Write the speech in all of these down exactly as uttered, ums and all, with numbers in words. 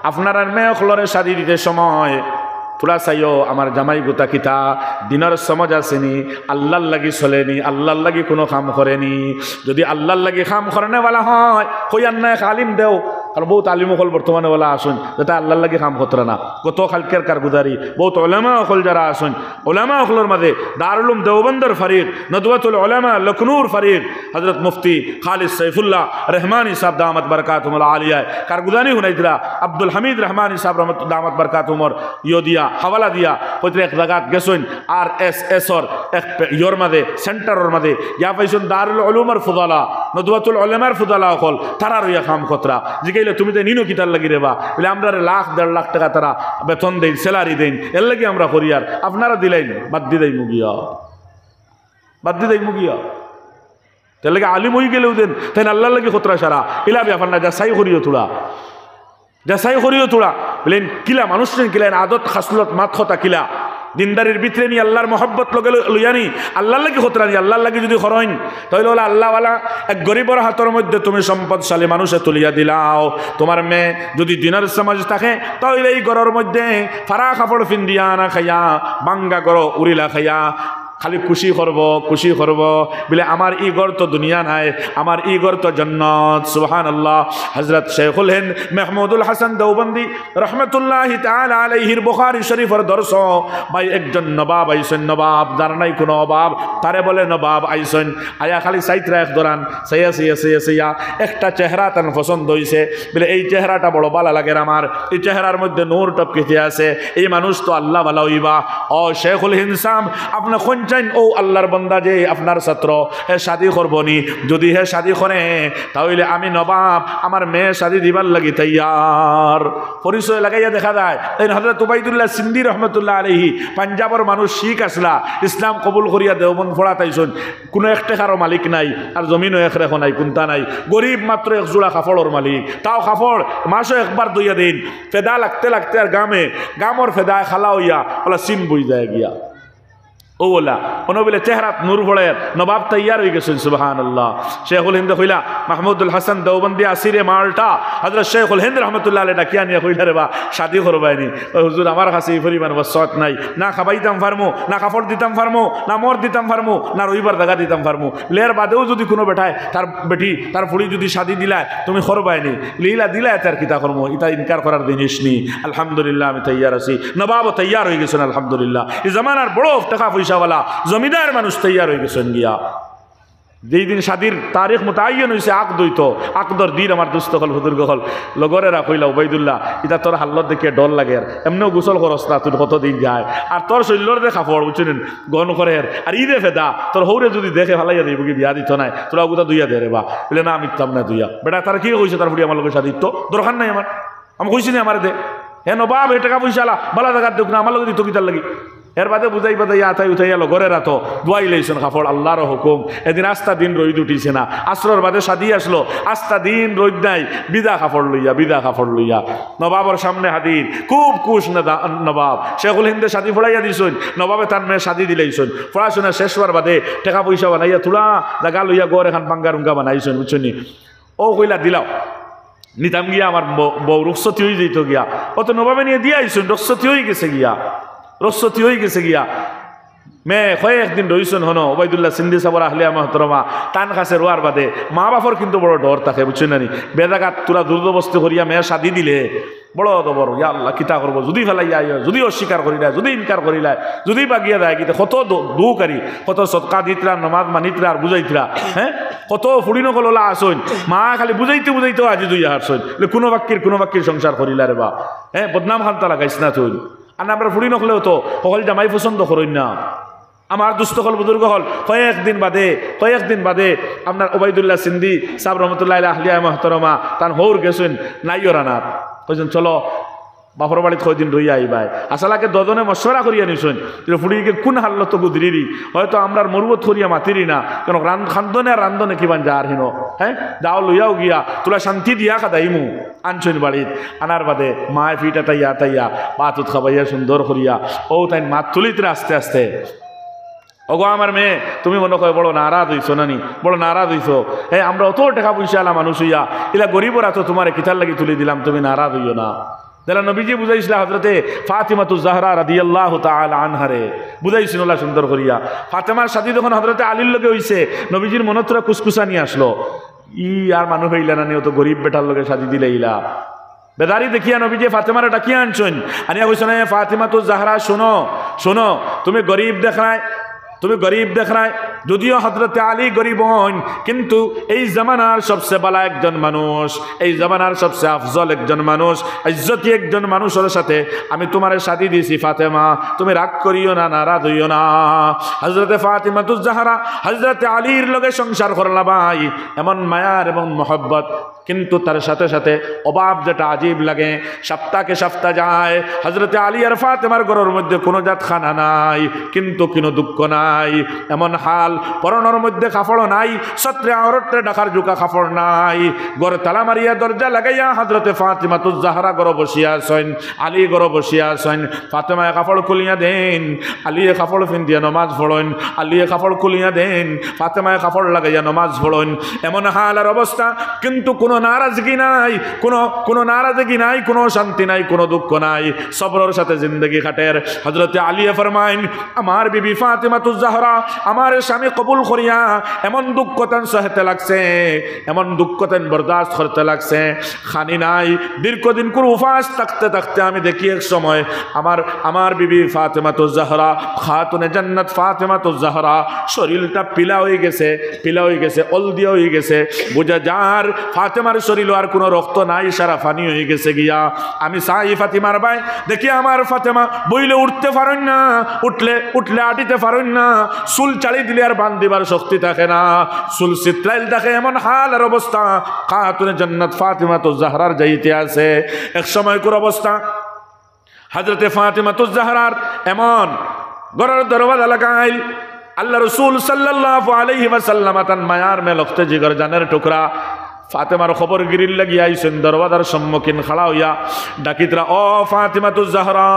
আপনারার মেয়ে অকলরে শাদি দিতে সময় থুড়া চাইও, আমার জামাই গুতা কিতা, দিনর সমজ আছেনি, আল্লাহর লাগি চলেনি, আল্লাহর লাগি কুনু কাম করেনি। যুদি আল্লাহর লাগি কাম করনেওয়ালা হয়, কইয়ার না এক আলিম দেও, কারণ বউত আলিম অকল বর্তমানে অলা আছইন, যেটা আল্লাহর লাগি কাম করতরা না। গত কালকের কারগুজারি, বউত উলামা অকল যারা আছইন, উলামা অকলর মাঝে দারুল উলুম দেওবন্দর ফারিক, নদওয়াতুল উলামা লখনউর ফারিক, হযরত মুফতি খালিদ সাইফুল্লাহ রহমানী সাহেব দামাত বারাকাতুহুমুল আলিয়া কারগুজারি হুনাইতরা, আব্দুল হামিদ রহমানী সাহেব রহমত দামাত বারাকাতুহুমর ইয়ো দিয়া, হাওয়ালা দিয়া, কইতরা এক জাগাত গেছইন, আরএসএসর এক পে-, ইয়র মাঝে, সেন্টারর মাঝে, ইয়া পাইছইন দারুল উলুমর ফুদালা, নদওয়াতুল উলামার ফুদালা অকল, তারা রইয়া কাম করতরা। জিগাইলে, "তুমি তাইন ইনো কিতার লাগি রেবা?" বলে, "আমরারে লাখ দেড় লাখ টেকা তারা বেতন দেইন, স্যালারি দেইন, এর লাগি আমরা করিয়ার, আপনারা দিলাইন, বাদ দি যাইমু গিয়া, বাদ দি যাইমু গিয়া।" তার লাগি আলিম অইগেলেও যেন তাইন আল্লাহর লাগি করতরা সারা, ইলা ব্যাপার না, যাচাই করিও থুড়া, যাচাই করিও থুড়া। বলেন, কিলা মানুষ যেন, কিলা আদত খাসলত মাত কথা কিলা, দিনদারির ভিতরে নি, আল্লাহর মহব্বত লগে ল-, লইয়া নি, আল্লাহর লাগি করতরা নি, আল্লাহর লাগি যুদি করইন, তাইলে অলা আল্লাহওয়ালা এক গরিবর হাতর মধ্যে তুমি সম্পদশালী মানুষে তুলিয়া দিলাও, তুমার মেয়ে যুদি দিনর সমজ থাকে, তাইলে ই ঘরর মধ্যে ফাড়া কাপড় ফিন্দিয়া না খাইয়া, ভাঙ্গা ঘরো উড়িলা খাইয়া, খালি খুশি করবো, খুশি করবো। বলে, "আমার ই ঘর তো দুনিয়া নায়, আমার ই ঘর তো জন্নত।" সুবহানাল্লাহ। হযরত শেখুল হিন্দ মাহমুদুল হাসান দেওবন্দি রহমতুল্লাহি তাআলা আলাইহির বুখারী শরীফর দর্শ, ভাই, একজন নবাব আইছইন, নবাব, যার নাই কুনু অভাব, তারে বলে নবাব আইছইন। আইয়া খালি চাইতরা এক দরান, চাইয়া, চাইয়া, চাইয়া, চাইয়া, একটা চেহারা তান পছন্দ অইছে। বলে, "এই চেহারাটা বড় ভালা লাগের আমার, ই চেহারার মধ্যে নূর টপকিতে আছে, ই মানুষ তো আল্লাহওয়ালা অইবা।" ও শেখুল হিন্দ সাব, আপনে কইন চাইন, অউ আল্লাহর বান্দা যে আপনার ছাত্র, হে শাদি করবো নি? যুদি হে শাদি করে, তাইলে আমি নবাব আমার মেয়ে শাদি দিবার লাগি তৈয়ার। পরিচয় লাগাইয়া দেখা যায়, এই হযরত উবাইদুল্লাহ সিন্দি রহমতুল্লাহ আলাইহি, পাঞ্জাবর মানুষ, শিখ আছলা, ইসলাম কবুল করিয়া দেওবন্দ পড়াত আইছইন, কুনু এক টেকারও মালিক নাই, আর জমিনও এক রেখো নাই, কুন্তা নাই, গরিব, মাত্র এক জুড়া কাপড়র মালিক, তাও কাপড় মাসো একবার ধইয়া দেইন, ফেদা লাগতে লাগতে আর গামে, গামর ফেদায় কালা অইয়া অলা চিন বই যায় গিয়া। অউ অলা, অনো বলে চেহারাত নূর পড়ের, নবাব তৈয়ার অইগেছইন, সুবহানাল্লাহ। শেখুল হিন্দে কইলা, "মাহমুদুল হাসান দেওবন্দি আসিরে মালটা।" হযরত শেখুল হিন্দ রহমতুল্লাহ আলাইহি ডাকিয়া আনিয়া কইলা, "রেবা, শাদি করবায় নি?" "ও হুজুর, আমার কাছে ই পরিমাণ বসত নাই, না খাবাইতাম পারমু, না কাপড় দিতাম পারমু, না মর দিতাম পারমু, না রইবার জাগা দিতাম পারমু।" এর বাদেও যুদি কুনু বেটায় তার বেটি, তার ফুড়ি যুদি শাদি দিলায়, তুমি করবায় নি? লিলা দিলায়, তার কিতা করমু? ইতা ইনকার করার জিনিস নি। আলহামদুলিল্লাহ, আমি তৈয়ার আছি। নবাবও তৈয়ার অইগেছইন, আলহামদুলিল্লাহ। ই জমানার বড় টেকা পয়সাওয়ালা জমিদার মানুষ তৈয়ার অইগেছইন গিয়া। যেই দিন শাদির তারিখ মুতায়্যন অইছে, আকদ অইতো, আকদর দিন আমার দুস্ত অকল, বুজুর্গ অকল, লগরেরা কইলা, "উবাইদুল্লাহ, ইতা তোর হালত দেখিয়া ডর লাগের, এমনেও গোসল করস না, তুই কতদিন যায়, আর তোর শরীলর যে কাপড়, বুঝছইন নি, গন করের, আর ই যে ফেদা, তোর হউরে যুদি দেখে ফালাইয়া দিবো গি, বিয়া দিতো নায়, তোরা অগুতা ধইয়া দে রেবা।" বলে, "না, আমি দিতাম না ধইয়া।" বেটা, তারা কিয়ে কইছে তার ফুড়ি আমার লগে শাদি দিতো? দরকার নাই আমার, আমি কইছি নি আমারে দে। হে নবাব, হে টেকা পয়সাআলা, ভালা জাগাত দেউক না, আমার লগে দিতো কিতার লাগি? এর বাদে বুঝাই বাজাইয়া আতাই উঠাইয়া লগরেরা তো ধুয়াইলাইছইন কাপড়, আল্লাহর হুকুম। এদিন আস্তা দিন রইদ উঠিছে না, আসরর বাদে শাদি আছলো, আস্তা দিন রইদ নাই, ভিজা কাপড় লইয়া, ভিজা কাপড় লইয়া নবাবর সামনে হাজির। খুব খুশ নদা-, নবাব। শেখুল হিন্দে শাদি পড়াইয়া দিছইন, নবাবে তান মেয়ে শাদি দিলাইছইন। পড়াশুনা শেষ অওয়ার বাদে টেকা পয়সা বানাইয়া থুড়া জাগা লইয়া ঘর এখান ভাঙ্গা রুঙ্গা বানাইছইন, বুঝছইন নি? অউ কইলা, "দিলাও।" নিতাম গিয়া আমার ব-, বউ রুখসতি অইযাইতো গিয়া। অউ তো নবাবে নিয়া দিয়া আইছইন, রুখসতি অইগেছে গিয়া। রুখসতি অইগেছে গিয়া। মেয়ে কয়েকদিন রইছইন হনো, উবাইদুল্লাহ সিন্দি সাবর আহলিয়া মহতরমা, তান কাছে রওয়ার বাদে মা বাপর কিন্তু বড় ডর থাকে, বুঝছইন না নি? বেজাগাত থুড়া জোরজবস্তি করিয়া মেয়ে শাদি দিলে বড় জবর, ইয়া আল্লাহ, কিতা করবো? যুদি ফালাইয়া আইয়, যুদি অস্বীকার করিলায়, যুদি ইনকার করিলায়, যুদি বাগিয়া যায়, কিতা কত দু-, দুখ আরি, কত সদকা দিতরা, নমাজ মানিতরা আর বুঝাইতরা, হে? কত ফুড়িন অকল অলা আছইন, মা খালি বুঝাইতে বুঝাইতেও আজিজ অইয়া হারছইন। বলে, "কুনু বাক্কির, কুনু বাক্কির সংসার করিলা রেবা, হে, বদনাম খান্তা লাগাইছ না তুই।" আর আমরার ফুড়িন অকলেও তো হকল জামাই পছন্দ করইন না। আমার দুস্ত অকল, বুজুর্গ অকল, কয়েকদিন বাদে, কয়েকদিন বাদে আপনার উবাইদুল্লাহ সিন্দি সাব রহমতুল্লাহ আলাইহি আহলিয়া মহতরমা, তান হউর গেছইন নাইওর আনাত। কইছইন, "চলো, বাপর বাড়িত কয়দিন রইয়া আইবায়।" আসলাকে দুইজনে মশওয়ারা করিয়া নিছইন, যে ফুড়িগে কুন হালতো গুজরিরি, হয়তো আমরার মরুবত করিয়া মাতিরি না, কেন রান-, খান্দনে আর রান্দনে কিবান যার হিনো, হে? যাও লইয়াও গিয়া, থুড়া শান্তি দিয়া খাদাইমু। আনছইন বাড়িত, আনার বাদে মায় ফিটা তাইয়া তাইয়া, ভাত উত খাবাইয়া সুন্দর করিয়া, অউ তাইন মাত তুলিতরা আস্তে আস্তে। ওগো আমার মেয়ে, তুমি মনে হয় বড় নারাজ অইছো না নি? বড় নারাজ অইছো? হে, আমরা অত টেকা পয়সাআলা মানুষ অইয়া ইলা গরিবর আতো তুমারে কিতার লাগি তুলি দিলাম, তুমি নারাজ অইও না। যেলা নবীজিয়ে বুঝাইছলা হজরতে ফাতিমাতুজ জাহরা রাদিয়াল্লাহু তাআলা আনহারে, বুঝাইছইন অলা সুন্দর করিয়া। ফাতেমার শাদি যখন হজরতে আলীর লগে অইছে, নবীজির মনো থুড়া কুসকুসানি আছলো, ই আর মানুষ অইলা না নি, অত গরিব বেটার লগে শাদি দিলাইলা। বেজারি দেখিয়া নবীজিয়ে ফাতেমারে ডাকিয়া আনছইন, আনিয়া কইছইন, "এ ফাতিমাতুজ জাহরা, হুনো, হুনো, তুমি গরিব দেখরায়, তুমি গরিব দেখরায়, যদিও হজরতে আলী গরিব অইন, কিন্তু এই জমানার সবচে ভালা একজন মানুষ, এই জমানার সবচে আফজল একজন মানুষ, ইজ্জতি একজন মানুষর সাথে আমি তুমারে শাদি দিছি ফাতেমা, তুমি রাগ করিও না, নারাজ অইও না।" হজরতে ফাতিমাতুজ জাহরা হজরতে আলীর লগে সংসার করলা ভাই, এমন মায়ার এবং মহব্বত, কিন্তু তার সাথে সাথে অভাব যেটা আজীব লাগে, সপ্তাহকে সপ্তাহ যায়, হজরতে আলী আর ফাতেমার ঘরর মধ্যে কুনু জাত খানা নাই, কিন্তু কুনু দুঃখ নাই। এমন হাল, পরনর মধ্যে কাপড় নাই, সত্রে আওরতরে ঢাকার জুকা কাপড় নাই। ঘর তালা মারিয়া দরজা লাগাইয়া হজরতে ফাতিমাতুজ জাহরা ঘরো বসিয়া আছইন, আলী ঘরো বসিয়া আছইন। ফাতেমায় কাপড় খুলিয়া দেইন, আলীয়ে কাপড় ফিন্দিয়া নমাজ পড়ইন, আলীয়ে কাপড় খুলিয়া দেইন, ফাতেমায় কাপড় লাগাইয়া নমাজ পড়ইন। এমন হাল আর অবস্থা, কিন্তু কুনু নারাজগি নাই, কুনু, কুনু নারাজগি নাই, কুনু অশান্তি নাই, কুনু দুঃখ নাই, সবরর সাথে জিন্দেগি কাটের। হজরতে আলীয়ে ফরমাইন, "আমার বিবি ফাতিমাতুজ জাহরা, আমার স্বামী কবুল করিয়া এমন দুঃখ তান সহেতে লাগছে, এমন দুঃখ তান বরদাস্ত করতে লাগছে, খানি নাই, দীর্ঘদিন কুর উপাস থাকতে থাকতে আমি দেখি এক সময় আমার, আমার বিবি ফাতেমাতুজ জাহরা, খাতুনে জান্নাত ফাতেমাতুজ জাহরা শরীরটা পিলা অইগেছে, পিলা অইগেছে, অলদিয়া অইগেছে। বুঝা যার ফাতেমার শরীলো আর কুনু রক্ত নাই, সারা পানি অইগেছে গিয়া। আমি চাই ফাতেমার বায়, দেখি আমার ফাতেমা বইলে উঠতে পারইন না, উঠলে, উঠলে আটিতে পারইন না, চুল ছাড়ি দিলে আর বান্ধিবার শক্তি থাকে না, চুল ছিতরাইল থাকে, এমন হাল আর অবস্থা।" খাতুনে জান্নাত ফাতেমাতুজ জাহরার যাইতে আছে। এক সময় কুর অবস্থা, হজরতে ফাতিমাতুজ জাহরার এমন ঘরর দরওয়াজা লাগাইল, আল্লার রসুল সাল্লাল্লাহু আলাইহি ওয়াসাল্লাম তান মায়ার মেয়ে লখতে জিগর জানের টুকরা ফাতেমার খবর গিরির লাগি আইছইন, দরওয়াজার সম্মুখীন খাড়া অইয়া ডাকিতরা, "ও ফাতিমাতুজ জাহরা,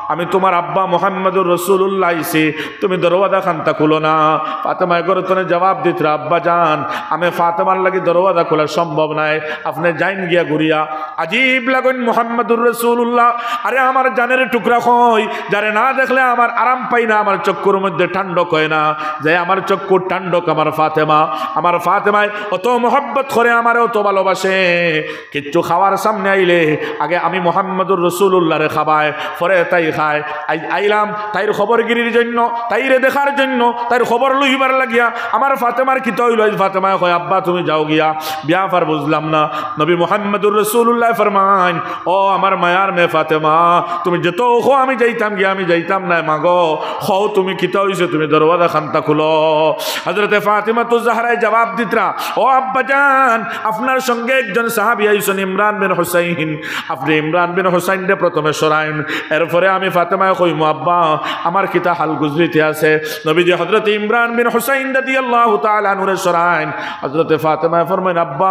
আমি তুমার আব্বা মুহাম্মাদুর রাসূলুল্লাহ আইছি, তুমি দরওয়াজা খান্তা খুলো না।" ফাতেমায় ঘর তনে জবাব দিতরা, "আব্বা জান, আমি ফাতেমার লাগি দরওয়াজা খোলা সম্ভব নায়, আপনে যাইন গিয়া ঘুরিয়া।" আজীব লাগইন মুহাম্মাদুর রাসূলুল্লাহ, আরে আমার জানের টুকরা কই, যারে না দেখলে আমার আরাম পাই না, আমার চক্ষুর মধ্যে ঠান্ডক অয় না, যে আমার চক্ষুর ঠান্ডক আমার ফাতেমা, আমার ফাতেমায় অত মহব্বত করে, আমারে অত ভালোবাসে। কিচ্ছু খাওয়ার সামনে আইলে আগে আমি মুহাম্মাদুর রাসূলুল্লাহরে খাবায়, পরে তাই খায়। আই-, আইলাম তাইর খবর গিরির জন্য, তাইরে দেখার জন্য, তাইর খবর লইবার লাগিয়া। আমার ফাতেমার কিতা অইলো? আইজ ফাতেমায় কয়, "আব্বা, তুমি যাও গিয়া, ব্যাপার বুঝলাম না।" নবী মুহাম্মাদুর রাসূলুল্লাহ ফরমাইন, "ও আমার মায়ার মেয়ে ফাতেমা, তুমি যেতা কও আমি যাইতাম গিয়া, আমি যাইতাম নায় মাগো, কও তুমি কিতা অইছে, তুমি দরওয়াজা খান্তা খুলো।" হযরতে ফাতিমাতুজ জাহরায় জবাব দিতরা, "ও আব্বা জান, আপনার সঙ্গে একজন সাহাবী আইছইন, ইমরান বিন হুসাইন, আপনে ইমরান বিন হুসাইনরে প্রথমে সরাইন, এরপরে আমি ফাতেমায় কইমু, আব্বা, আমার কিতা হাল গুজরিতে আছে।" নবীজি হযরতে ইমরান বিন হুসাইন রাদিয়াল্লাহু তাআলা আনহুরে সরাইন। হযরতে ফাতেমায় ফরমাইন, "আব্বা,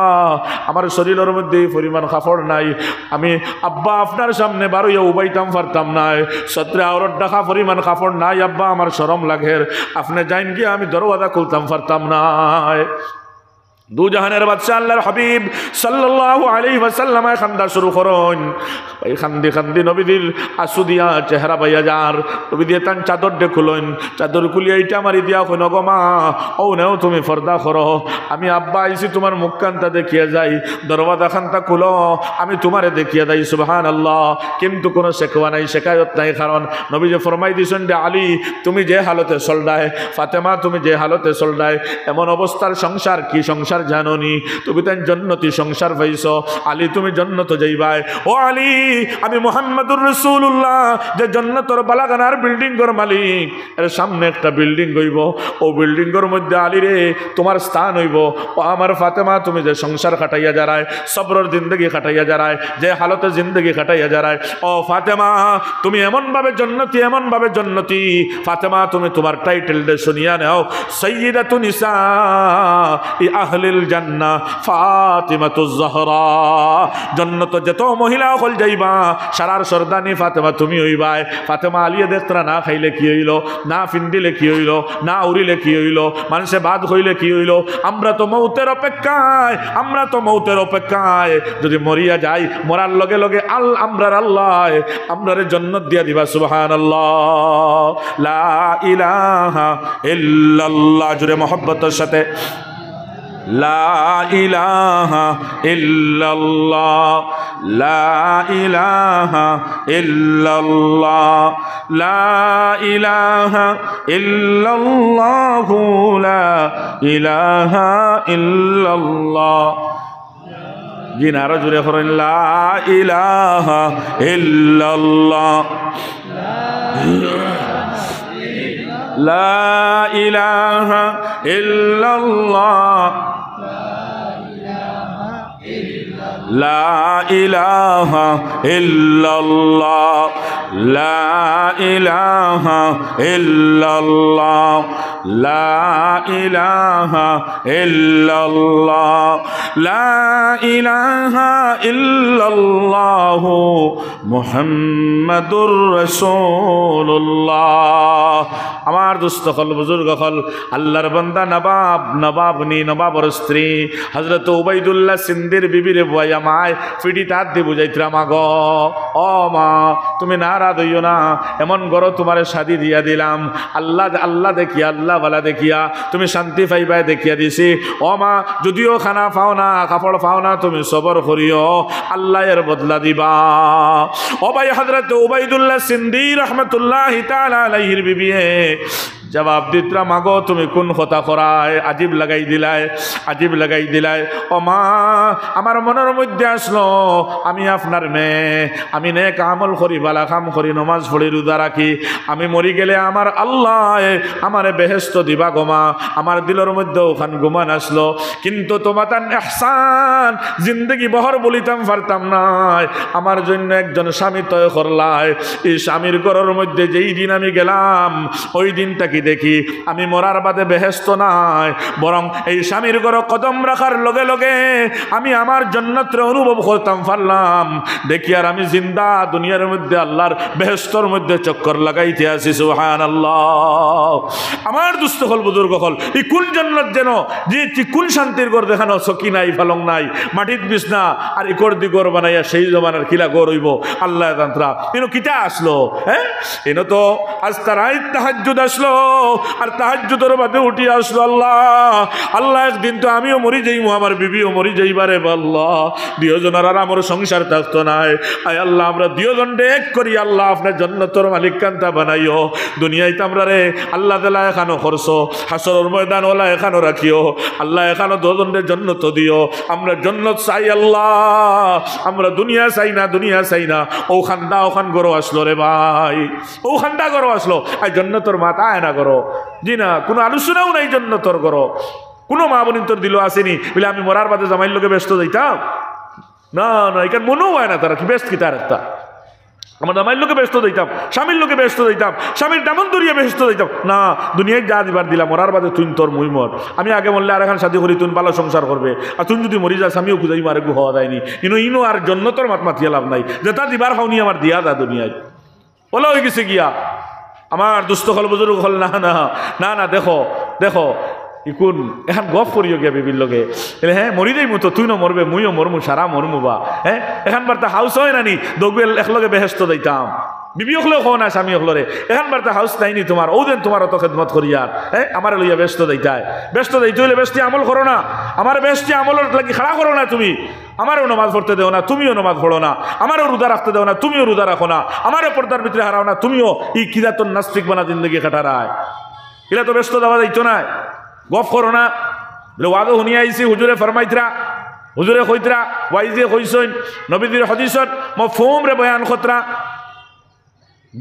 আমার শরীলর মধ্যে ই পরিমাণ কাপড় নাই, আমি আব্বা আপনার সামনে বারইয়া উবাইতাম পারতাম নায়, সত্রে আওরত ঢাকা পরিমাণ কাপড় নাই আব্বা, আমার শরম লাগের, আপনে যাইন গিয়া, আমি দরওয়াজা খুলতাম পারতাম নায়।" দুজাহানের বাদশা আল্লাহর হাবিব সাল্লাল্লাহু আলাইহি ওয়াসাল্লামে কান্দা শুরু করইন। এই কান্দি কান্দি নবীজির আঁসু দিয়া চেহারা বাইয়া যার। নবীজিয়ে তান চাদররে খুলইন, চাদর খুলিয়া ইটা মারি দিয়া কইন, "ওগো মা, অউ নেও তুমি পর্দা করো, আমি আব্বা আইছি তুমার মুখ কান্তা দেখিয়া যাই, দরওয়াজা কান্তা খুলো, আমি তুমারে দেখিয়া যাই।" সুবহানাল্লাহ। কিন্তু কুনু শেকওয়া নাই, শেকায়ত নাই, কারণ নবীজি ফরমাই দিছইন যে, "আলী, তুমি যে হালতে চলরায়, ফাতেমা, তুমি যে হালতে চলরায়, এমন অবস্থার সংসার কি সংসার জানো নি? তুমি তাইন জন্নতি সংসার পাইছো, আলী, তুমি জন্নতো যাইবায়। ও আলী, আমি মুহাম্মাদুর রাসূলুল্লাহ, যে জন্নতর বালাখানার বিল্ডিংর মালিক, এর সামনে একটা বিল্ডিং অইবো, অউ বিল্ডিংর মধ্যে আলীরে তুমার স্থান অইবো। ও আমার ফাতেমা, তুমি যে সংসার কাটাইয়া যারায়, সবরর জিন্দেগি কাটাইয়া যারায়, যে হালতে জিন্দেগি কাটাইয়া যারায়, ও ফাতেমা, তুমি এমনভাবে জন্নতি, এমনভাবে জন্নতি। ফাতেমা, তুমি তুমার টাইটেলরে শুনিয়া নেও, সাইয়্যিদাতু নিসাই আহলি জান্নাহ ফাতিমাতুজ জাহরা। জন্নত যত মহিলা অকল যাইবা, সারার সর্দানি ফাতেমা তুমি অইবায়। ফাতেমা আলিয়ে দেখতরা না খাইলে কি অইলো, না ফিন্দিলে কি অইলো, না উড়িলে কি অইলো, মানষে বাদ কইলে কি অইলো। আমরা তো মৌতের অপেক্ষায়, আমরা তো মৌতের অপেক্ষায়। যদি মরিয়া যাই, মরার লগে লগে আল-, আমরার আল্লায় আমরারে জন্নত দিয়া দিবা। সুবহানাল্লাহ। লা ইলাহা ইল্লাল্লাহ। জোরে মহব্বতের সাথে। লা ইলাহা ইল্লাল্লাহ, লা ইলাহা ইল্লাল্লাহ, লা ইলাহা ইল্লাল্লাহু, লা ইলাহা ইল্লাল্লাহ। জি না, আরো জোরে পড়ইন, লা ইলাহা ইল্লাল্লাহ। লা ইলাহা ইল্লাল্লাহ। লা ইলাহা ইল্লাল্লাহ। লা ইলাহা ইল্লাল্লাহ। লা ইলাহা ইল্লাল্লাহ। লা ইলাহা ইল্লাল্লাহু মুহাম্মাদুর রাসূলুল্লাহ। আমার দোস্ত অকল, বুজুর্গ অকল, আল্লার বান্দা নবাব, নবাবনি, নবাবর স্ত্রী হযরত উবাইদুল্লাহ সিন্দির বিবিরে বওয়াইয়া মায় ফিঠিত আত দি বুঝাইতরা, "মা গো, ও মা, তুমি নারাজ অইও না, এমন ঘরো তুমারে শাদি দিয়া দিলাম, আল্লা, আল্লা দেখিয়া, আল্লা ভালা দেখিয়া, তুমি শান্তি পাইবায় দেখিয়া দিছি। ও মা, যুদিও খানা পাও না, কাপড় পাও না, তুমি সবর করিও, আল্লায় এর বদলা দিবা।" ও ভাই, হযরত উবাইদুল্লাহ সিন্দি রহমতুল্লাহি তাআলা আলাইহির বিবিয়ে জবাব দিতরা, "মা গো, তুমি কুন কথা করায়? আজিব লাগাই দিলায়, আজিব লাগাই দিলায়। ও মা, আমার মনর মধ্যে আছলো, আমি আপনার মেয়ে, আমি নেক আমল করি, ভালা কাম করি, নমাজ পড়ি, রোজা রাখি, আমি মরি গেলে আমার আল্লায় আমারে বেহেস্ত দিবা গো মা।" আমার দিলর মধ্যে অখান গুমান আছলো, কিন্তু তুমাতান এহসান জিন্দেগি ভর ভুলিতাম পারতাম নায়। আমার জন্য একজন স্বামী তয় করলায়। ই স্বামীর ঘরর মধ্যে যেই দিন আমি গেলাম, ওই দিন থাকি দেখি আমি মরার বাদে বেহেস্ত নায়, বরং এই স্বামীর ঘরো কদম রাখার লগে লগে আমি আমার জন্নতরে অনুভব করতাম পারলাম। দেখি আর আমি জিন্দা দুনিয়ার মধ্যে আল্লার বেহেস্তর মধ্যে চক্কর লাগাইতে আছি। সুবহানাল্লাহ। আমার দোস্ত অকল, বুজুর্গ অকল, ই কুন জন্নত যেন, যে ই কুন শান্তির ঘর যেখানো চকি নাই, ফালং নাই, মাটিত বিছনা, আর ইকর দি ঘর বানাইয়া সেই জমানার কিলা ঘর অইবো, আল্লায় জানতরা। ইনো কিতা আছলো, হ্যাঁ? ইনো তো আস্তা রাইত তাহাজ্জুদ আছলো, আর তাহাজ্জুদর বাদে উঠি আছলো, "আল্লা, আল্লা, একদিন তো আমিও মরি যাইমু, আমার বিবিও মরি যাইবা রে বা আল্লা, দুইওজনর আর আমরার সংসার থাকতো নায়। আয় আল্লা, আমরা দুইওজনরে এক করি, আল্লা, আপনার জন্নতর মালিক কান্তা বানাইও। দুনিয়াইত আমরারে আল্লা দেলা এখানো করছো, হাশরর ময়দান ওলা এখানো রাখিও, আল্লা, এখানো দুইওজনরে জন্নত দিও। আমরা জন্নত চাই আল্লা, আমরা দুনিয়া চাই না, দুনিয়া চাই না।" অউ খান্দা অখান ঘরো আছলো রে ভাই, অউ খান্দা ঘরো আছলো। আয় জন্নতর মাত আয় না ঘরো, জি না, কুনু আলোচনাও নাই জন্নতর ঘরো। কুনু মা-বইনতর দিলো আছেনি বুলে, "আমি মরার বাদে জামাইর লগে বেহেস্ত যাইতাম"? না, না, ইখান মনেও অয় না তারার, কি বেহেস্ত কিতা আরেকটা? "আমার জামাইর লগে বেহেস্ত যাইতাম, স্বামীর লগে বেহেস্ত যাইতাম, স্বামীর দামান ধরিয়া বেহেস্ত যাইতাম"। না, দুনিয়াইত যা দিবার দিলা, মরার বাদে তুইন তোর মুই মোর। আমি আগে মরলে আরেকখান শাদি করি, তুইন ভালা সংসার করবে। আর তুইন যুদি মরি যাস, আমিও খুজাইমু আরেকগু, হওয়া যায়নি। ইনো, ইনো আর জন্নতর মাত মাতিয়া লাভ নাই। যেটা দিবার খাওনি আমার দিয়া যা দুনিয়াইত। ওলা অইগেছে গিয়া। আমার দোস্ত অকল, বুজুর্গ অকল, না, না, না, না, দেখো, দেখো, ইকুন এখান গফ করিও গিয়া বিবির লগে। বুলে, "হ্যাঁ, মরি যাইমু তো, তুইনও মরবে, মুইও মরমু, সারা মরমু বা। হ্যাঁ, এখান বার্তা হাউস অয় না নি, দুইওগুয়ে একলগে বেহেস্ত যাইতাম।" বিবি অকলেও কও না স্বামী অকলরে, "এখান বার্তা হাউস নাই নি তুমার, অউ যেন তুমার অত খেদমত করিয়ার, হ্যাঁ, আমারে লইয়া বেহেস্ত যাইতায়। বেহেস্ত যাইতে অইলে বেহেস্তি আমল করো না, আমারে বেহেস্তি আমলর লাগি খাড়া করো না তুমি।" আমারেও নমাজ পড়তে দেও না, তুমিও নমাজ পড়ো না, আমারেও রোজা রাখতে দেও না, তুমিও রোজা রাখো না, আমারেও পর্দার ভিতরে হারাও না, তুমিও ই কিরাতন নাস্তিক বানা জিন্দেগি কাটারায়। ইলা তো বেহেস্ত যাওয়া যাইতো নায়, গফ করো না। বুলে, "ওয়াজও হুনিয়া আইছি, হুজুরে ফরমাইতরা, হুজুরে কইতরা, ওয়াইজে কইছইন, নবীজির হাদিসর মফহুমরে বয়ান করতরা।"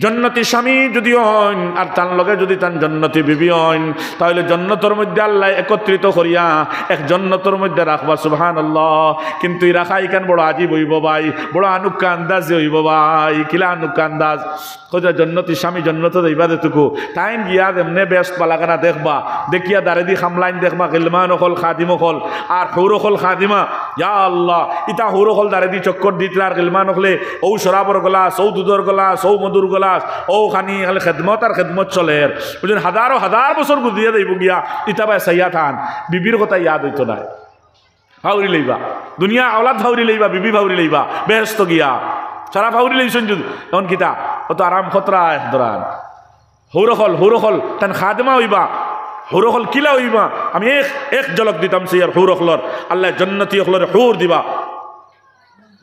জন্নতি স্বামী যুদি অইন আর তান লগে যুদি তান জন্নতি বিবি অইন, তাইলে জন্নতর মধ্যে আল্লায় একত্রিত করিয়া এক জন্নতর মধ্যে রাখবা, সুবহানাল্লাহ। কিন্তু ই রাখা ইখান বড় আজীব অইবো ভাই, বড় আনুক্কা আন্দাজে অইবো ভাই। কিলা আনুক্কা আন্দাজ? কইরা জন্নতি স্বামী জন্নতো যাইবা যেটুকু, তাইন গিয়া যেমনে বেহেস্ত বালাখানা দেখবা, দেখিয়া দারেদি খামলাইন দেখবা, গিলমান অকল, খাদিম অকল, আর হুর অকল খাদিমা। ইয়া আল্লাহ, ইতা হুর অকল দারেদি চক্কর দিতরা আর গিলমান অকলে অউ শরাবর গলাস, অউ দুধর গলাস, অউ মধুর গলাস, অউ খানি খালি খেদমত আর খেদমত চলের। বুঝছইন, হাজারো হাজার বছর গুজরিয়া যাইবো গিয়া, ইতা বায় চাইয়া থান, বিবির কথা ইয়াদ অইতো নায়। ফাউরি লইবা। দুনিয়া আওলাদ ফাউরি লইবা, বিবি ফাউরি লইবা, বেহেস্তো গিয়া। সারা ফাউরি লইছইন যুদি, অখন কিতা? অত আরাম খতরা এক দরান। হুর অকল, হুর অকল, তান খাদেমা অইবা। হুর অকল কিলা অইবা? আমি এক, এক ঝলক দিতাম চাইয়ার হুর অকলর। আল্লায় জন্নতি অকলরে হুর দিবা।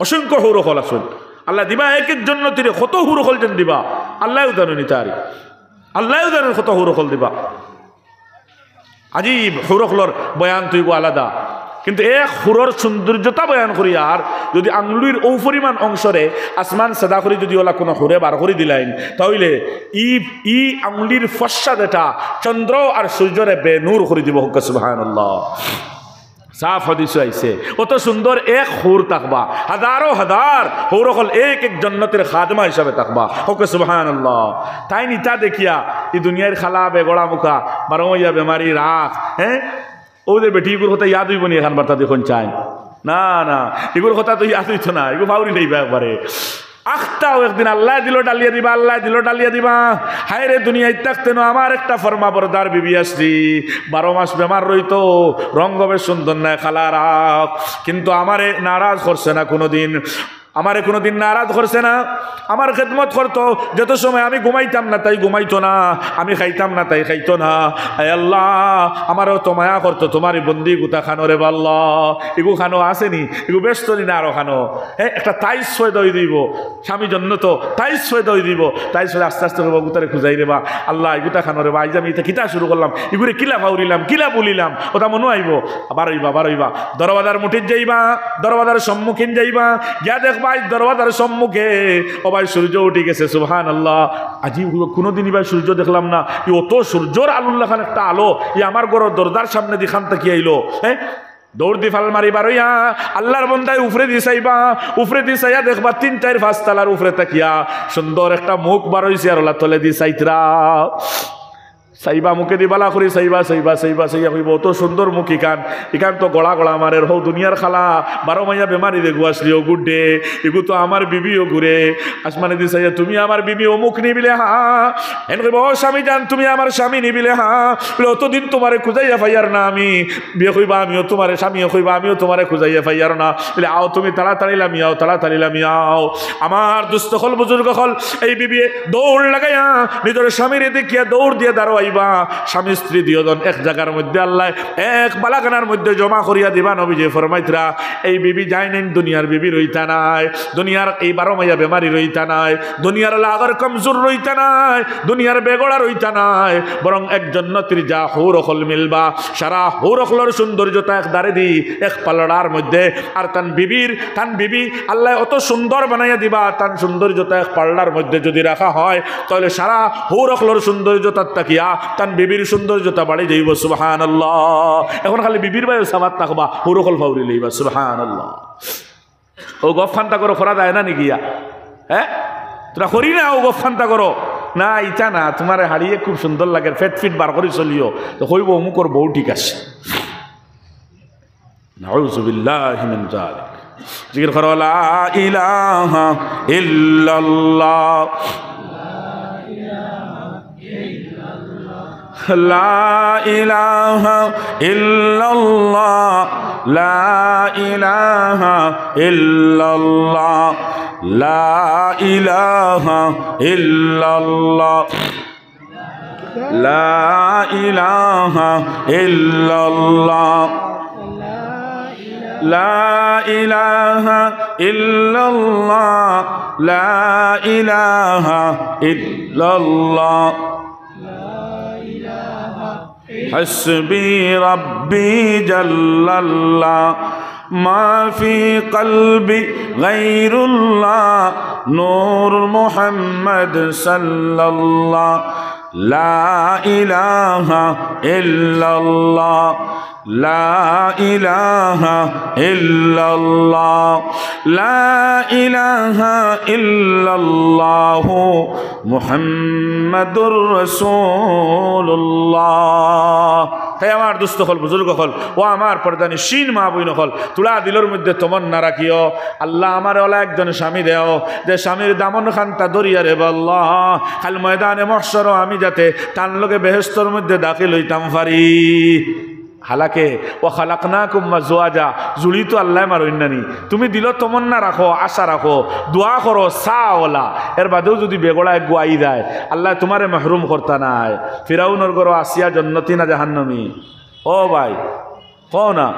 অসংখ্য হুর অকল আছইন। আল্লায় দিবা এক এক জন্নতিরে, কত হুর অকল যেন দিবা। আল্লায়উ জানইন ইতারে। আল্লায়উ জানইন কত হুর অকল দিবা। আজীব হুর অকলর বয়ান তো অইবো আলাদা। কিন্তু এক হুরর সৌন্দর্যতা বয়ান করিয়ার যুদি আঙ্গুলির অউ পরিমাণ অংশরে আসমান সেদা করি যুদি অলা কুনু হুরে বার করি দিলাইন, তাইলে ই, ই আঙ্গুলির ফর্সা যেটা চন্দ্র আর সূর্যরে বেনূর করি দিবো। কউক্কা সুবহানাল্লাহ। সাফ হাদিসো আইছে, অত সুন্দর এক হুর থাকবা, হাজারো হাজার হুর অকল এক এক জন্নতির খাদেমা হিসাবে থাকবা। কউক্কা সুবহানাল্লাহ। তাইন ইতা দেখিয়া ই দুনিয়ার খালা বেগড়া মুখা, বারো মাইয়া বেমারি রাখ, হে? অউ যে বেটি ইগুর কথা ইয়াদ অইবো নি এখান বার্তা দেখইন চাইন? না, না, ইগুর কথা তো ইয়াদ অইতো না, ইগু ফাউরি লইবা একবারে। আখতাও একদিন আল্লায় দিলো ডালিয়া দিবা, আল্লায় দিলো ডালিয়া দিবা। হায়রে, দুনিয়াত থাকতে নু আমার একটা ফরমাবরদার বিবি আছলি, বারো মাস বেমার রইতো, রঙ্গ বেশ সুন্দর নায়, খালা রাখ, কিন্তু আমারে নারাজ করছে না কুনুদিন, আমারে কুনুদিন নারাজ করছে না, আমার খেদমত করতো। যত সময় আমি ঘুমাইতাম না, তাই ঘুমাইতো না, আমি খাইতাম না, তাই খাইতো না। আয় আল্লাহ, আমারে অত মায়া করতো, তুমার ই বন্দি ইগুতা খানো রেবা আল্লাহ, ইগু খানো আছে নি, ইগু বেহেস্তো নি না আরো খানো? হে, একটা তাইজ পয়দা অই দিবো। স্বামী জন্নতো, তাইজ পয়দা অই দিবো। তাইজ পয়দা আস্তে আস্তে কইবো, "ইগুতারে খুজাই রেবা আল্লাহ, ইগুতা খানো রেবা, আইজ আমি ইতা কিতা শুরু করলাম, ইগুরে কিলা ফাউরিলাম, কিলা বুলিলাম?" অতা মনো আইবো। আবার অইবা, আবার অইবা। দরওয়াজার মুঠিত যাইবা, দরওয়াজার সম্মুখীন যাইবা, গিয়া দেখবা, আইজ দরওয়াজার সম্মুখে, ও ভাই, সূর্য উঠি গেছে, সুবহানাল্লাহ। আজি কুনুদিন ইবার সূর্য দেখলাম না, ই অত সূর্যর আলুর লাখান একটা আলো, ই আমার ঘরর দরজার সামনেদি খান থাকি আইলো, হে? দৌড় দি ফাল মারি বারইয়া আল্লার বন্দায় উফরেদি চাইবা, উফরেদি চাইয়া দেখবা তিন চাইর পাঁচ তালার উফরে থাকিয়া সুন্দর একটা মুখ বারইছে আর অলা তলেদি চাইতরা। চাইবা মুখেদি বালা করি, চাইবা, চাইবা, চাইবা, চাইয়া কইবো, "অত সুন্দর মুখ ইখান, ইখান তো গড়া গড়া মারের, হউ দুনিয়ার খালা, বারো মাইয়া বেমারি যেগু আছলি অগুর ডে, ইগু তো আমার বিবি অগুরে।" আসমানেদি চাইয়া, "তুমি আমার বিবি অমুক নি?" বিলে, "হ্যাঁ।" হেন কইবো, "ও স্বামী জান, তুমি আমার স্বামী নি?" বিলে, "হ্যাঁ।" বিলে, "অতদিন তুমারে খুজাইয়া পাইয়ার না আমি।" বিবিয়ে কইবা, "আমিও তুমারে", স্বামীয়ে কইবা, "আমিও তুমারে খুজাইয়া পাইয়ার না।" বিলে, "আও তুমি তাড়াতাড়ি লামিয়াও, তাড়াতাড়ি লামিয়াও।" আমার দুস্ত অকল, বুজুর্গ অকল, এই বিবিয়ে দৌড় লাগাইয়া নিজর স্বামীরে দেখিয়া দৌড় দিয়া দারো আইবা। স্বামী স্ত্রী দুইজন এক জাগার মধ্যে আল্লায় এক বালাখানার মধ্যে জমা করিয়া দিবা। নবীজিয়ে ফরমাইতরা, এই বিবি যাইন, দুনিয়ার বিবি রইতা নায়, দুনিয়ার এই বারো মাইয়া বেমারি রইতা নায়, দুনিয়ার লাগর কমজুর রইতা নায়, দুনিয়ার বেগড়া রইতা নায়, বরং এক জন্নতির যা হুর অকল মিলবা, সারা হুর অকলর সৌন্দর্যতা এক দারেদি, এক পাল্লার মধ্যে, আর তান বিবির, তান বিবি আল্লায় অত সুন্দর বানাইয়া দিবা, তান সৌন্দর্যতা এক পাল্লার মধ্যে যুদি রাখা হয়, তাইলে সারা হুর অকলর সৌন্দর্যতা থাকিয়া তান বিবির সৌন্দর্যতা বাড়ি যাইবো। সুবহানাল্লাহ। এখন খালি বিবির বায়ও সাবাত থাকবা, হুর অকল ফাউরি লইবা। সুবহানাল্লাহ। অউ গফ খান্তা করো, করা যায় না নি গিয়া? হে? তুমরা করি না, অউ গফ খান্তা করো। না, ইতা না, তুমারে হাড়িয়ে খুব সুন্দর লাগের, পেট ফিট বার করি চলিও। তো কইবো, "অমুকর বউ ঠিক আছে।" নাউজুবিল্লাহি মিন যালিক। জিকির করো, লা ইলাহা ইল্লাল্লাহ। لا إله إلا الله، لا إله إلا الله، لا إله إلا الله، لا إله إلا الله، لا إله إلا الله، لا إله إلا الله۔ حسبي ربي جل الله، ما في قلبي غير الله، نور محمد صلى الله. لا إله إلا الله، لا إله إلا الله، لا إله إلا الله، محمد رسول الله. হে আমার দোস্ত অকল, বুজুর্গ অকল, ও আমার পর্দানিশীন মা বইন অকল, তুলা দিলর মধ্যে তমন্না রাখিও, আল্লাহ, আমারে অলা একজন স্বামী দেও, যে স্বামীর দামন খান্তা ধরিয়া রে বা আল্লাহ, কাইল ময়দানে মহশরো আমি যাতে তান লগে বেহেস্তর মধ্যে দাখিল অইতাম পারি। হালাকে, "ওয়া খালাকনাকুম আজওয়াজা", জুড়ি তো আল্লায় মারইন না নি। তুমি দিলো তমন্না রাখো, আশা রাখো, দোয়া করো, চাও অলা। এর বাদেও যুদি বেগড়া এগু আই যায়, আল্লায় তুমারে মাহরুম করতা নায়। ফিরাউনর ঘরো আসিয়া জন্নতি না জাহান্নামি? ও ভাই, কও না,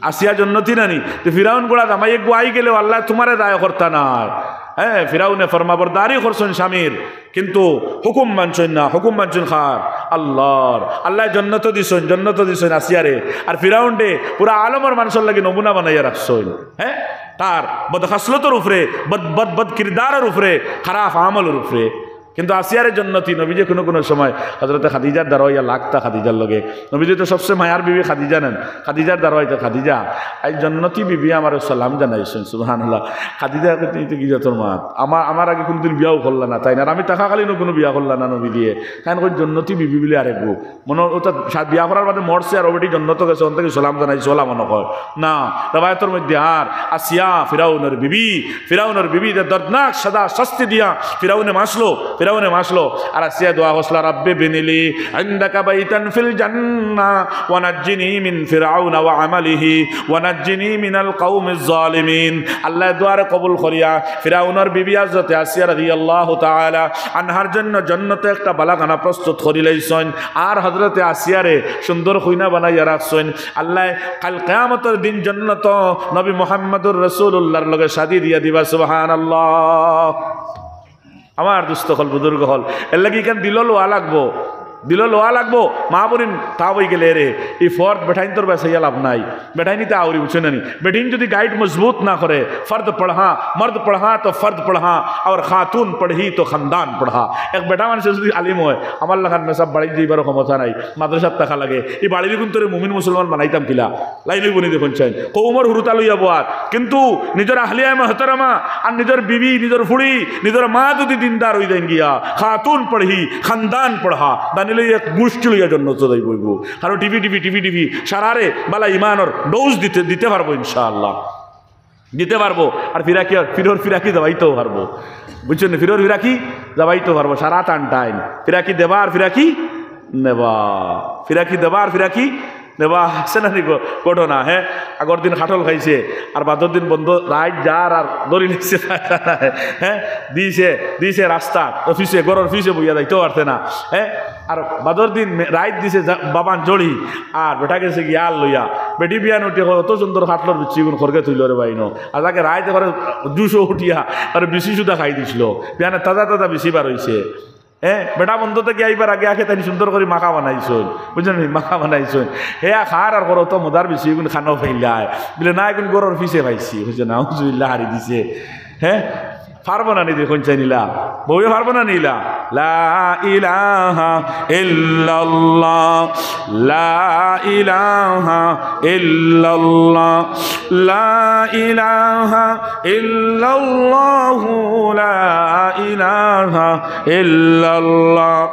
আসিয়া জন্নতি না নি? তে ফিরাউন গুড়া জামাই এগু আই গেলেও আল্লায় তুমারে দায় করতা নায়। হ্যাঁ, ফিরাউনে ফরমাবরদারি করছইন স্বামীর, কিন্তু হুকুম মানছইন না। হুকুম মানছইন কার? আল্লাহর। আল্লায় জন্নত দিছইন, জন্নত দিছইন আসিয়ারে। আর ফিরাউনরে পুরা আলমর মানষর লাগি নমুনা বানাইয়া রাখছইন। হ্যাঁ, তার বদখাসলতর উপরে, বদ, বদ, বদ কিরদারর উপরে, খারাপ আমলর উপরে। কিন্তু আসিয়ারে জন্নতি নবীজি কুনু কুনু সময় হযরতে খাদিজার দ্বারা অইয়া লাগতা খাদিজার লগে। নবীজি তো সবচে মায়ার বিবি খাদিজা নান, খাদিজার দ্বারা অইতো খাদিজা, আইজ জন্নতি বিবি আমারে সালাম জানাইছইন। সুবহানাল্লাহ। খাদিজা কইতে, "ইতে কিতা তোর মাত? আমার, আমার আগে কুনুদিন বিয়াও করলা না, তাইন? আর আমি থাকাকালীনও কুনু বিয়া করলা না নবীজিয়ে।" তাইন কইন, "জন্নতি বিবি বুলে আরেকগু।" মনো অতা সা-, বিয়া করার বাদে মরছে আর ও বেটি জন্নতো গেছে, অন থাকি সালাম জানাইছে, অলা মনো কয়। না, রেওয়ায়তর মধ্যে আর আসিয়া ফিরাউনর বিবি, ফিরাউনর বিবি যে দর্দনাক সাজা শাস্তি দিয়া ফিরাউনে মাসলো, ফিরাউনে মাসলো। আর আসিয়া দোয়া করছলা, "রাব্বি বিনিলি ইনদাকা বাইতান ফিল জান্নাহ ওয়া নাজ্জিনি মিন ফিরাউনা ওয়া আমালিহি ওয়া নাজ্জিনি মিনাল কওমিজ জালিমিন।" আল্লায় দোয়ারে কবুল করিয়া ফিরাউনর বিবি হযরতে আসিয়া রাদিয়াল্লাহু তাআলা আনহার জন্য জন্নতো একটা বালাখানা প্রস্তুত করিলাইছইন। আর হযরতে আসিয়ারে সুন্দর কইনা বানাইয়া রাখছইন। আল্লায় কাইল কিয়ামতর দিন জন্নতো নবী মুহাম্মদুর রাসূলুল্লাহর লগে শাদি দিয়া দিবা। সুবহানাল্লাহ। আমার দোস্ত অকল, বুজুর্গ অকল, এরলাগি ইখান দিলো লওয়া লাগবো, দিলো লওয়া লাগবো। মা বইন, তা অই গেলে রে, ই ফরজ বেটাইন্তর বায় চাইয়া লাভ নাই। বেটাইন্তে আউরি, বুঝছো না নি? বেটিন যুদি গাইড মজবুত না করে, ফরদ পড়হা, মর্দ পড়হা তো ফরদ পড়হা, আর খাতুন পড়হি তো খানদান পড়হা। এক বেটা মানষে যুদি আলিম অয়, আমার লাখান মেসাব বাড়িত যাইবার ক্ষমতা নাই, মাদ্রাসাত থাকা লাগে, ই বাড়ির কুন্তরে মুমিন মুসলমান বানাইতাম কিলা? লাইন অইবো নি দেখইন চাইন। কওমর হুরুতা লইয়া বওয়াত, কিন্তু নিজর আহলিয়ায়ে মুহতারামা আর নিজর বিবি, নিজর ফুড়ি, নিজর মা যুদি দিনদার অই যাইন গিয়া, খাতুন পড়হি, খানদান পড়হা, দানিলে এক গুষ্টি লইয়া জন্নতো যাইবো অইবো। কারণ টিভি, টিভি, টিভি, টিভি, সারারে বালা ইমানর ডোজ দিতে, দিতে পারবো ইনশাআল্লাহ। দিতে পারবো। আর ফিরাকি, ফিরর ফিরাকি দাবাইতেও পারবো। বুঝছো নি? ফিরর ফিরাকি দাবাইতেও পারবো। সারা টান টাইম। ফিরাকি দেবা আর ফিরাকি নেবা। ফিরাকি দেবা আর ফিরাকি নেবা। আছে না নি ঘ-, ঘটনা, হ্যাঁ? আগর দিন খাটল খাইছে, আর বাদর দিন বন্দো রাইত যার আর ধরি নিছে, হ্যাঁ? দিছে, দিছে রাস্তা, অফিসে, ঘরর অফিসে বইয়া যাইতেও পারছে না, হ্যাঁ? আর বাদর দিন মে-, রাইত দিছে যা-, বাবান জড়ি, আর বেটা গেছে গিয়া আর লইয়া। বেটি বিয়ান উঠে কয়, "অত সুন্দর খাটলর বিচিগুন খরগে থইল রে বাইনো।" আর তাকে রাইতে করে জুসও উঠিয়া আর বিচি সুদা খাই দিছিল। বিয়ানে তাজা তাজা বিচি বার অইছে। হ্যাঁ, বেটা বন্দো থাকি আইবার আগে আগে তাইন সুন্দর করি মাখা বানাইছইন, বুঝছো নি? মাখা বানাইছইন। হে আ খার আর করো তো মজার বিচিগুন খানো পাইলায়। বলে, "না, এগুন ঘরর অফিসে পাইছি।" বুঝছো না? নাউজুবিল্লাহ, হারি দিছে। হ্যাঁ, পারবো না নি দেখইন চাইন ইলা? বউয়ে পারবো না নি ইলা? লা ইলাহা ইল্লাল্লাহ, লা ইলাহা ইল্লাল্লাহ, লা ইলাহা ইল্লাল্লাহু, লা ইলাহা ইল্লাল্লাহ,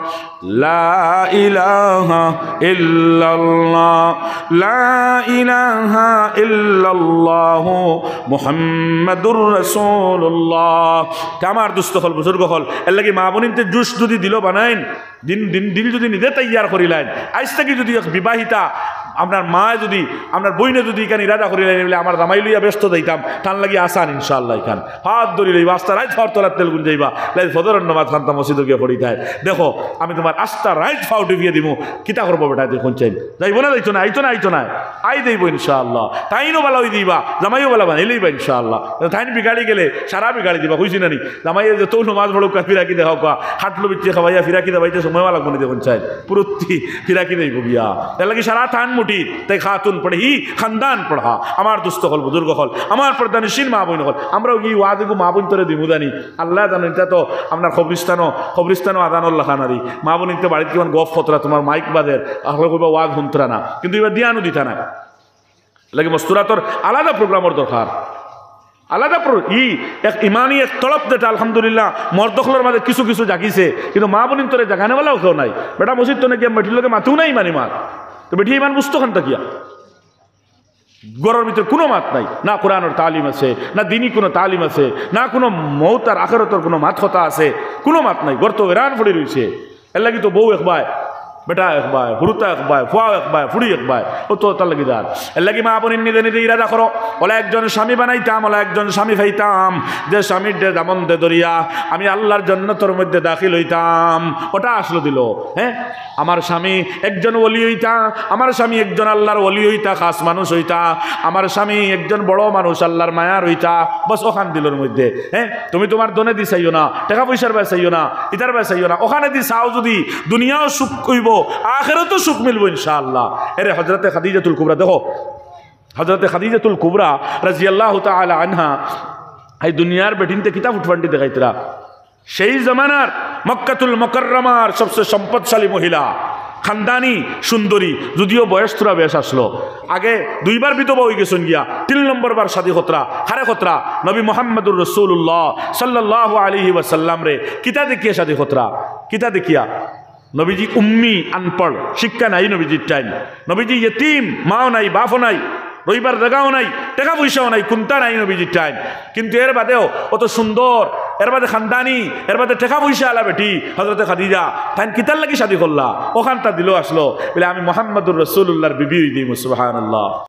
লা ইলাহা ইল্লাল্লাহ, লা ইলাহা ইল্লাল্লাহু, মুহাম্মাদুর রাসূলুল্লাহ। তে আমার দোস্ত অকল, বুজুর্গ অকল, এরলাগি মা বইনতে জুস যুদি দিলো বানাইন, দিন, দিন, দিল যুদি নিজে তৈয়ার করিলাইন, আইজ থাকি যুদি এক বিবাহিতা আপনার মায় যুদি, আপনার বইনে যুদি ইখান ইরাদা করিলাইন, বলে, "আমার জামাই লইয়া বেহেস্তো যাইতাম, তান লাগি আসান ইনশাআল্লাহ ইখান।" হাত ধরি লইবা, আস্তা রাইত ফাওর তলাত তেলগুন যাইবা, লাই ফজরর নমাজ খান্তা মসজিদো গিয়া পড়িতায়। দেখো, আমি তুমার আস্তা রাইত ফাও টিপিয়া দিমু। কিতা করবো বেটা, দেখইন চাইন। যাইবো না, যাইতো না, আইতো না, আইতো না। আই যাইবো ইনশাআল্লাহ। তাইনও বালা অই দিবা, জামাইও বালা বানাই লইবা ইনশাআল্লাহ। তাইন বিগাড়ি গেলে সারা বিগাড়ি দিবা, কইছি না নি? জামাইয়ে যেতো নমাজ পড়ুক্কা, ফিরাকি দেখাউক্কা, খাটলো বিচ্ছি খাবাইয়া ফিরাকি দেবাইতে সময় লাগবো নি দেখইন চাইন। পুরুত্তি ফিরাকি দেইবো গিয়া। এরলাগি সারা টান তাই খাতুন পড়েহি খানদান পড়া। আমার দোস্ত অকল, বুজুর্গ অকল, আমার পর্দানিশীন মা বইন অকল, আমরাও কি ওয়াজ এগু মা বইনতরে দিমু জানি? আল্লায় জানইন, ইতা তো আপনার কবরিস্তানও, কবরিস্তানও আজানর লাখান আরি। মা বইন ইনতে বাড়িত কিমান গফ করতরা, তুমার মাইক বাজের, আসলে কইবা ওয়াজ হুনতরা না, কিন্তু ইবার দিয়ানও দিতা না। এরলাগি মস্তুরাতর আলাদা প্রোগ্রামর দরকার, আলাদা প্রো-, ই এক ইমানি এক তড়প যেটা, আলহামদুলিল্লাহ, মর্দ অকলর মাঝে কিছু কিছু জাগিছে, কিন্তু মা বইনতরে জাগানেওয়ালাও কেউ নাই। বেটা মসজিদ তো নাকি বেটির লগে মাতেও নাই ইমানি মাত, তো বেটি ইমান বুঝতো খান থাকিয়া? ঘরর ভিতরে কুনু মাত নাই, না কোরআনর তালিম আছে, না দিনি কুনু তালিম আছে, না কুনু মউত আর আখেরাতর কুনু মাত কথা আছে, কুনু মাত নাই। ঘর তো বেরান পড়ি রইছে। এরলাগি তো বউ একবায়, বেটা একবায়, হুরুতা একবায়, ফুয়া একবায়, ফুড়ি একবায়, অউ তো তার লাগি যার। এরলাগি মা বইন নিজে নিজে ইরাদা করো, অলা একজন স্বামী বানাইতাম, অলা একজন স্বামী পাইতাম, যে স্বামীর দে দামন দে ধরিয়া আমি আল্লার জন্নতর মধ্যে দাখিল অইতাম। অটা আসলো দিলো, হ্যাঁ? আমার স্বামী একজন ওলি অইতা, আমার স্বামী একজন আল্লার ওলি অইতা, খাস মানুষ অইতা, আমার স্বামী একজন বড় মানুষ, আল্লার মায়ার অইতা, বস অখান দিলর মধ্যে। হ্যাঁ, তুমি তুমার ধনেদি চাইও না, টেকা পয়সার বায় চাইও না, ইতার বায় চাইও না, অখানেদি চাও যুদি দুনিয়াও সুখ অইবো, আখেরাতও সুখ মিলবো ইনশাআল্লাহ। এরে হজরতে খাদিজাতুল কুবরা দেখো, হজরতে খাদিজাতুল কুবরা রাদিয়াল্লাহু তাআলা আনহা এই দুনিয়ার বেটিন্তে কিতা ফুটফান্ডি দেখাইতরা। সেই জমানার মক্কাতুল মুকাররমার সবচেয়ে সম্পদশালী মহিলা, খানদানি সুন্দরী, যদিও বয়স থুড়া বেশ আসলো। আগে দুইবার বিধবা অইগেছইন গিয়া, তিন নম্বর বার শাদি করতরা, কারে করতরা? নবী মুহাম্মাদুর রাসূলুল্লাহ সাল্লাল্লাহু আলাইহি ওয়াসাল্লামরে। কিতা দেখিয়া শাদি করতরা? কিতা দেখিয়া? নবীজি উম্মি, আনপড়, শিক্ষা নাই নবীজির টাইম। নবীজি ইয়তিম, মাও নাই, বাফও নাই, রইবার জাগাও নাই, টেকা পয়সাও নাই, কুন্তা নাই নবীজির টাইম। কিন্তু এর বাদেও অত সুন্দর, এর বাদে খানদানি, এর বাদে টেকা পয়সা আলা বেটি, হজরতে খাদিজা, তাইন কিতার লাগি শাদি করলা? অখানতা দিলো আসলো, বলে, "আমি মুহাম্মাদুর রাসূলুল্লাহর বিবি অই দিমু।" সুবহানাল্লাহ।